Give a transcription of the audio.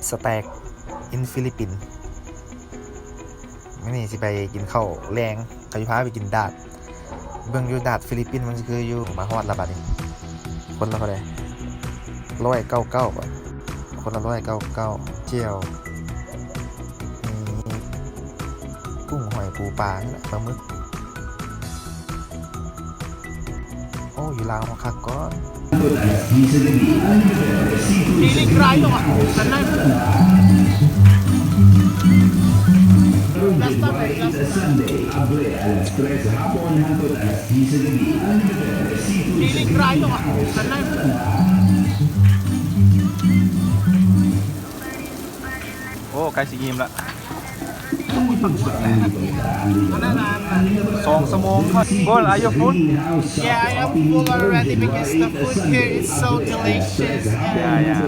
ສະແຕັກ in Philippines. ມື້ນີ້ຊິໄປກິນເຂົ້າແລງ ເຂົາຊິພາໄປກິນດາດ ເບິ່ງຢູ່ດາດຟີລິບປິນມັນຊິຄືຢູ່. ມາຮອດລະບາດນີ້ ຄົນລະເທົ່າໃດ? ຮ້ອຍເກົ້າເກົ້າ ບໍ່ ຄົນລະຮ້ອຍເກົ້າເກົ້າ. ແຈ່ວ ມີກຸ້ງ ຫອຍ ປູປາ ນີ້ແຫຼະ ປາໝຶກ. ໂອ້ ຢູ່ລາວເຮົາຄັກກ່ອນ. Feeling right. Feeling right. ໂອ້ ໃກ້ຊິອີ່ມລະ ສອງຊົ່ວໂມງ. Paul, are you full? Yeah, I am full already because the food here is so delicious. Yeah, yeah.